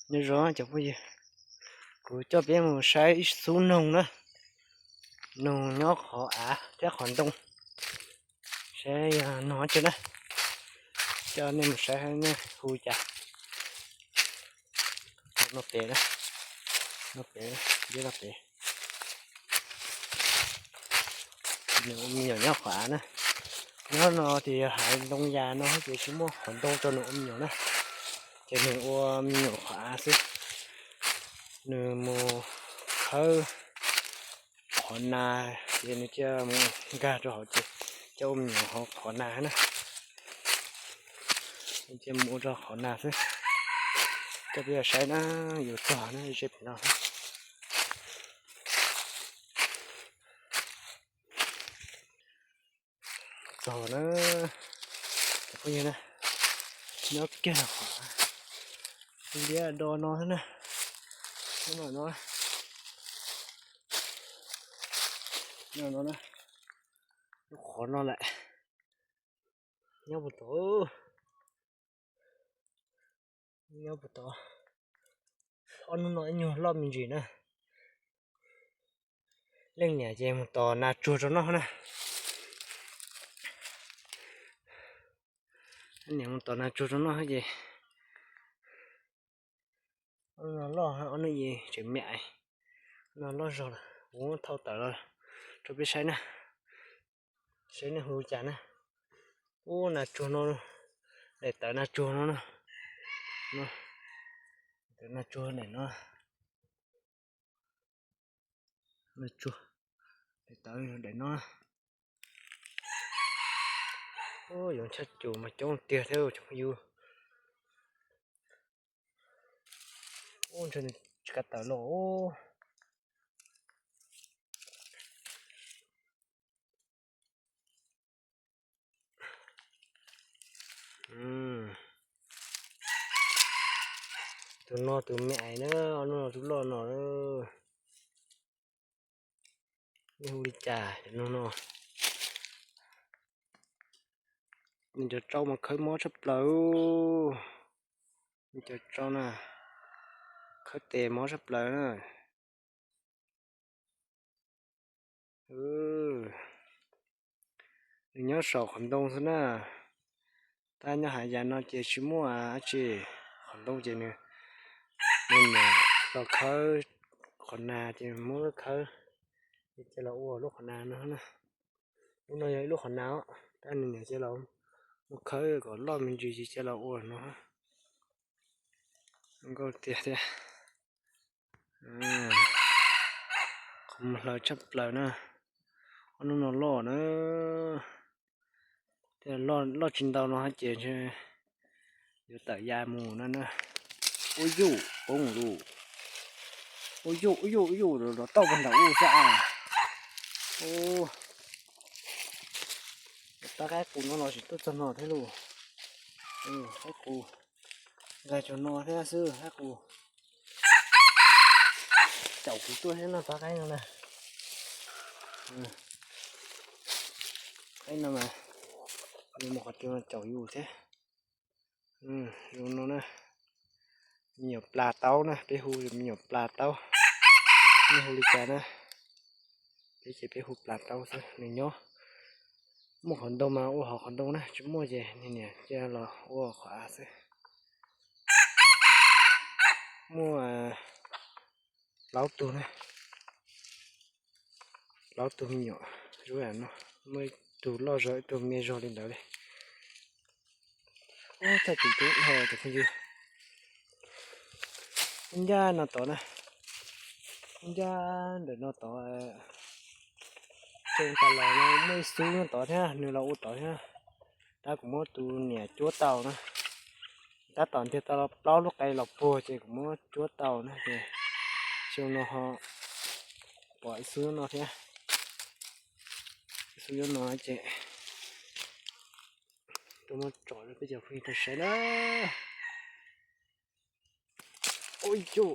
Nyob zoo cov phooj ywg, kuv coj peb mus saib ib xub noog na, noog nyob qhov av thiab qhov ntoo, saib yog noog tsi na, coj nej mus saib nej hu cas. No pem na, no pem, no pem. Nws ua me nyuam nyob qhov av na. Nyob no ces yog hav ntoo yas no ces tsis muaj qhov ntoo rau nws ua me nyuam na, ces nws ua me nyuam qhov av xwb. Nws mus khawb qhov nas ces nws cia mus nkag rau hauv ces cia ua me nyuam hauv qhov nas na. Cia mus ua rau qhov nas xwb. Coj peb saib na, yuav txog na, ze pem no. Txog na, cov phooj ywg na, nyob kiag qhov liab do no xwb na, no, no, no, lub qhov no lawm, nyob puag tod, nyob puag tod, ob hnub no ib nyuag loj me ntsis na. Leej niam ces mus tos nas tsuag rau noj na. Leej niam mus tos nas tsuag rau noj ces ob hnub no loj, ob hnub ib tseem me, no loj zog lawm, kuv muab thau tawm los rau peb saib na, saib nej hu cas na. Ub, nas tsuag no, daim tawv nas tsuag no na, tawv nas tsuag daim no. Nas tsuag, daim tawv daim no. Ub, yoov tshaj cum mas coob tiag thiab cov phooj ywg. Ub, ntshe nws tsis kav tawm los. Tus no tus me ais na, no tus loj no. Nej hu li cas cov no no? Nws cov tsau mas khawb mob tshaj plaws. Nws cov tsau na, khawb tes mob tshaj plaws na. Nws nyob saum qhov ntoo xwb na. Tab nyob hav yas no ces tsis muaj dab tsi, qhov ntoo ces nws, nws niam los khawb qhov nas ces muab khawb, ces cia los ua lub qhov nas no na. Lub no yog ib lub qhov nas, tab nws niam cia los muab khawb kom loj me ntsis ces cia los ua no. Nkauj tiag thiab. Qhov muag hlaws tshaj plaws na. Ob hnub no loj na. Thiab loj tsis ntau no ces yuav tawm ya mus no na. Ua yuj poob lawm. Ua yuj, ua yuj, ua yuj, los tauj puag nram ub xwb a. Tab qaib qus no los tsis tuaj txog no thiab lauj. Qaib qus nkag txog no thiab xwb, qaib qus caum kuv tuaj thiab no, tab qaib no na. Qaib no mas nws mus qhov twg no caum yus thiab. Zoo no na, me nyuam plas taub na, peb hu me nyuam plas taub, nej hu li cas na? Peb ces peb hu plas taub xwb. Nws nyob, muaj qhov ntoo mas ua hauv qhov ntoo na, tsis muaj ces nws niam cia los ua qhov av xwb. Muaj plaub tug na, plaub tug me nyuam zuj no, muaj ib tug loj zog ib tug me zog li ntawd li. Ub, txhob txwm tub dhau tus phooj ywg. Ncaj no tod na, ncaj ntawm no tod, tseem tas los no muaj ib xub nyob tod thiab, nws los ua tod thiab. Tab kuv muab tus niam cuab tau na, tab tom ntiag tau plaub lub qe los puag ces kuv muab cuab tau na ces xyoo no ho pom ib xub nyob no thiab. Ib xub nyob no ces tuaj muab tsom rau peb cov phooj ywg tau saib na. Ub, rov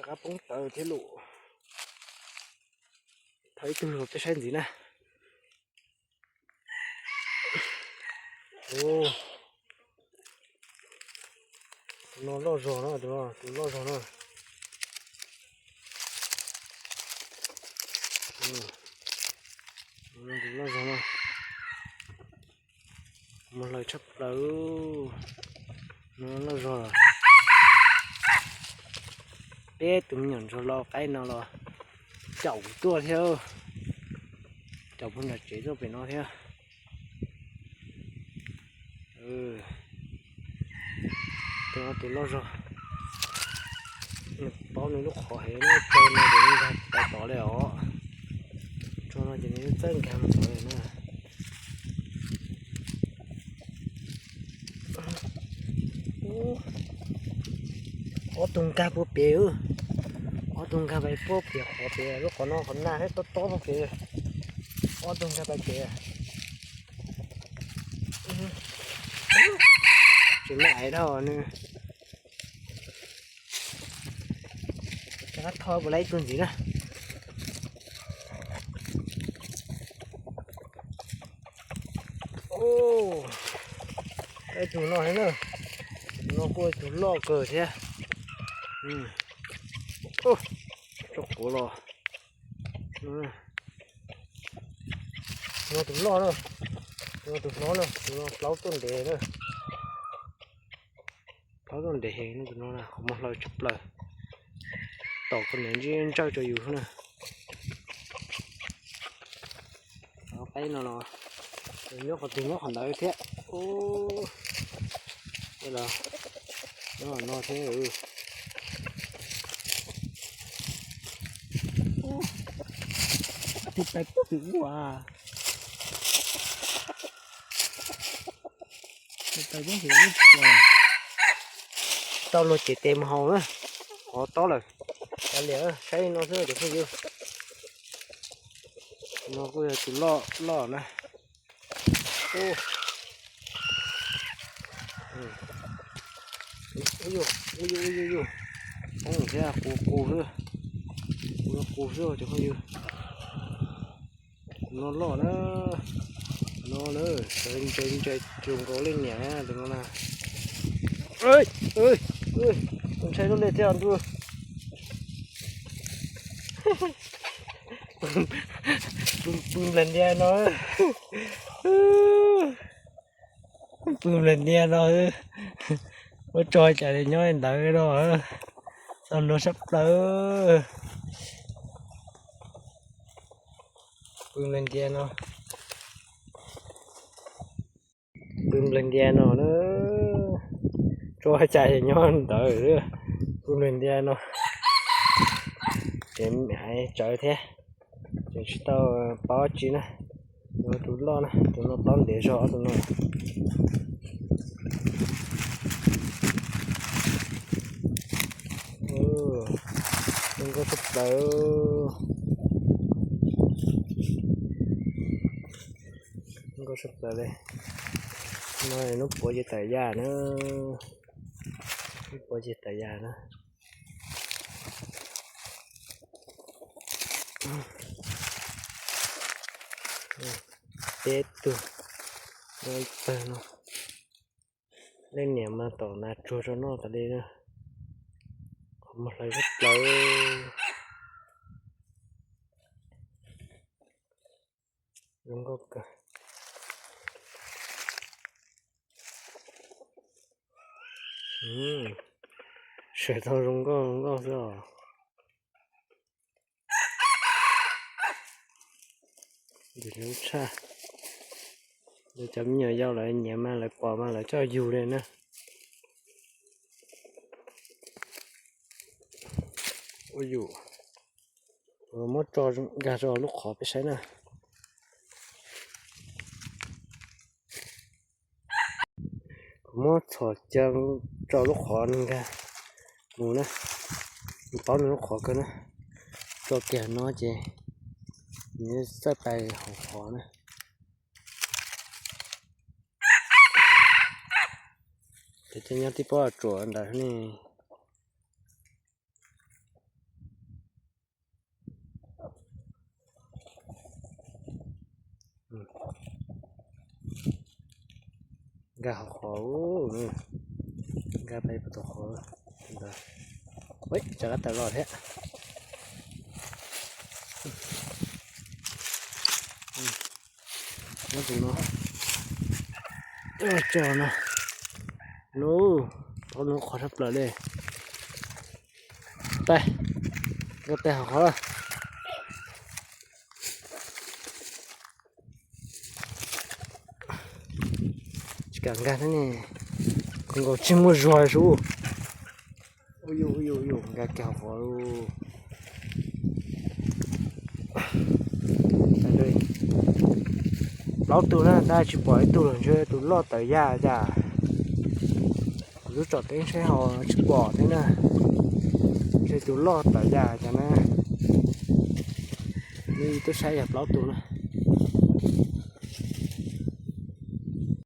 qab poob tawv thiab lauj. Thov ib tug los peb saib ntxiv na. Tus No loj zog no, tus no tus loj zog no. Tus loj zog no. Mus hlawv tshaj plaws. No loj zog. Peb tus me nyuam ntsuag los qaib no los caum tuaj thiab. Caum puag nram tsev tuaj pem no thiab. Tus no tus loj zog. Nws paub nws lub qhov heev, tso no ces nws nkag tod tod li os. Tso no ces nws txawj nkag mus tod li na. Ob tug nkag puag pem, ob tug nkag pem puag pem qhov pem, lub qhov no qhov nag thiab tob tob puag pem. Ob tug nkag pem pem. Tsis muaj aiv dhau nws. Rov qab tho puas laib ib tug ntxiv na. Ib tug no thiab na. Tus no kuj tus loj kawg thiab. Tso quav los. No tus loj na. Tus no tus hlob na, tus no plaub tuaj ntev na. Plaub tuaj ntev heev no, tus no na, qhov muag hlawv tshaj plaws. Tom qhov niam ntsij ntsawj rau yus na. Qaib no los nyob qhov twg nyob qhov ntawd thiab. Los nyob no thiab. Tus tais kuj hwm ua. Tus tais kuj hwm ua. Tau luag cev tes mus haus na. Qhov tob lawm. Kav liam, saib no xwb cov phooj ywg. No kuj yog tus loj loj na. Ub, ub, ub, ub, ub, ub, thiab qus qus xwb. Qus qus xwb cov phooj ywg. Tus no loj na. No na, sawv ntse ntse zoo nkaus leej niam tus no na. Ntshai lub liaj thiab ntuj. Pw nplag ntias no. Pw nplag ntias no. Ua tso cas li nyob ntawd no. Txog luag sab plaws. Pw nplag ntias no. Pw nplag ntias no na. Tso cas li nyob ntawd. Pw nplag ntias no. Ces tsawv thiab. Ces tsis tau paub tsi na. Tus loj na, tus no tob ntev zog ob tus no. Zoo nkauj tshaj plaws. Zoo nkauj tshaj plaws li. No hnub puav ces tawm yaj na. Hnub puav ces tawm yaj na. Peb tug no ib tag no. Leej niam mas tom nas tsuag rau noj tas li na. Qhov muag hlawv sab plaws. Zoo nkauj kawg. Sawv tau zoo nkauj zoo nkauj xwb os. Ntxim hlub tshaj. Cov me nyuam yaus lawv nyiam mas lawv pom mas lawv coj yug li na. Ua yus muab tso nkag rau lub qhov peb saib na. Kuv muab txhom cia rau lub qhov nkag mus na. Paub nws lub qhov kawg na. Tso kiag no ces nws txawj pais hauv qhov na. Ces nyob tib pob tsuas ntawd ne. Nkag hauv qhov. Nkag pais puag tom qhov ntawd. Tsam kab taws los thiab. Nyob tus no, coj no, lub, tau lub qhov sab plaws li. Pais, nkag pais hauv qhov. Tsis kam nkag thiab ne, kuv nkaus tsis muaj zuag sub. Ua yuj ua yuj ua yuj, nkag kiag hauv qhov. Plaub tug na, tab tsis pom ib tug los ntshe tus loj tawm yaj cas. Kuv twb tsom teeb saib ho tsis pom thiab na, ntshe tus loj tawm yaj cas na. Twb saib yog plaub tug na.